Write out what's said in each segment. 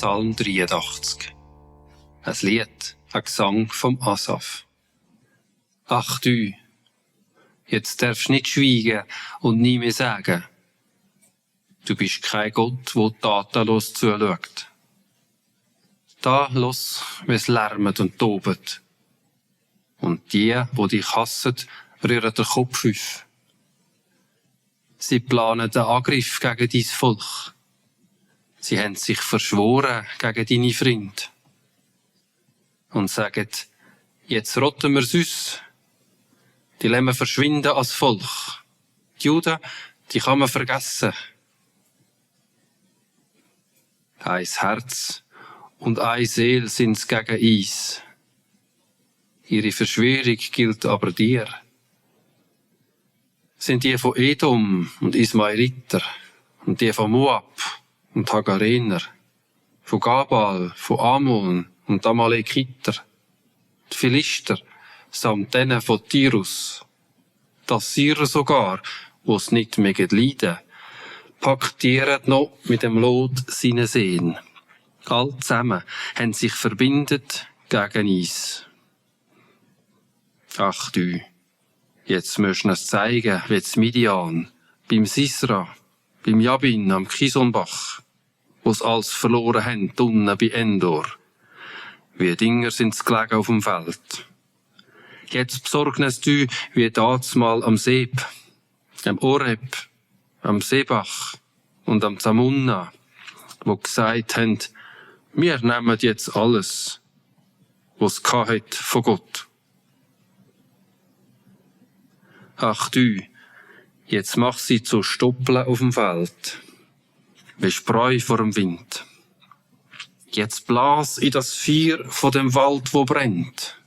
Psalm 83. Ein Lied, ein Gesang vom Asaf. Ach du, jetzt darfst du nicht schweigen und nie mehr sagen. Du bist kein Gott, der tatenlos zuschaut. Da los, wie's lärmt und tobt. Und die dich hassen, rühren den Kopf auf. Sie planen den Angriff gegen dein Volk. Sie haben sich verschworen gegen deine Freunde. Und sagen, jetzt rotten wir's uns. Die lassen verschwinden als Volk. Die Juden, die kann man vergessen. Ein Herz und eine Seele sind's gegen uns. Ihre Verschwörung gilt aber dir. Sind die von Edom und Ismaeliter und die von Moab und Hagarener, von Gabal, von Ammon und Amalekiter, die Philister samt denen von Tirus, das Syrer sogar, wo's nicht mehr leiden, paktieren noch mit dem Lot seine Seen. All zusammen haben sich verbindet gegen uns. Ach du, jetzt musst du es zeigen, wie zu Midian, beim Sisra, beim Jabin am Kisonbach, wo's alles verloren haben, unten bei Endor. Wie Dinger sind's gelegen auf dem Feld. Jetzt besorgnest du, wie dazumal am Seb, am Oreb, am Sebach und am Zamunna, wo gesagt haben, wir nehmen jetzt alles, was hat von Gott. Ach du, jetzt mach sie zu Stoppeln auf dem Feld, wie Spreu vor dem Wind. Jetzt blas in das Feuer von dem Wald, wo brennt,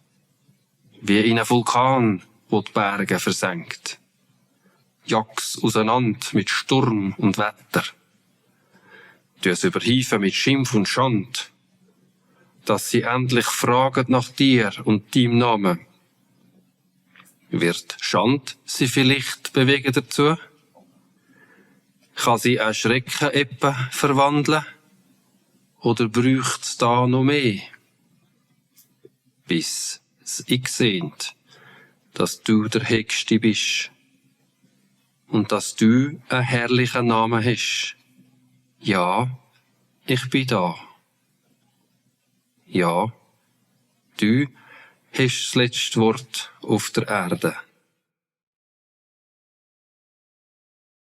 wie in einen Vulkan, wo die Berge versenkt. Jag's auseinander mit Sturm und Wetter. Du es überhieven mit Schimpf und Schand, dass sie endlich fragen nach dir und deinem Namen. Wird Schand sie vielleicht bewegen dazu? Kann sie einen Schrecken etwa verwandeln? Oder braucht's da noch mehr? Bis es sehnt, dass du der Höchste bist und dass du einen herrlichen Namen hast. Ja, ich bin da. Ja, du hast das letzte Wort auf der Erde.